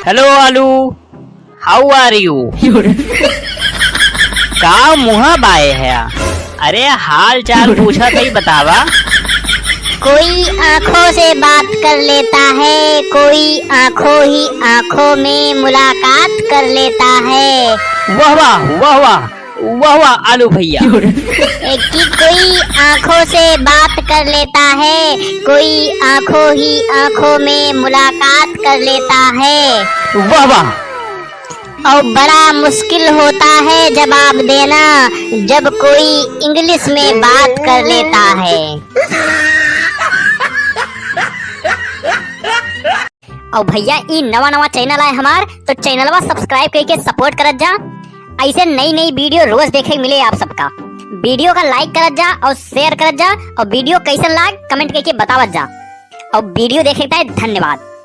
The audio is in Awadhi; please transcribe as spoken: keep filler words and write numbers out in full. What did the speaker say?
Hello आलू, how are you? का मुँह बाए है? अरे हाल चाल पूछत ही, बतावा। कोई आँखों से बात कर लेता है, कोई आँखों ही आँखों में मुलाकात कर लेता है। वाह वाह, वाह वाह, वाह वाह आलू भैया। ए, कि कोई आँखों से बात कर लेता है, कोई आँखों ही आँखों में मुलाकात कर लेता है। वाह वाह। और बड़ा मुश्किल होता है जवाब देना, जब कोई English में बात कर लेता है। और भैया, ई नवा नवा channel आए हमार, तो चैनलवा subscribe करके support करत जा। ऐसे नई नई video रोज देखे के मिले आप सबका। Video का like करत जा और share करत जा, और video कैसन लाग comment करके बतावत जा। और video देखे के धन्यवाद।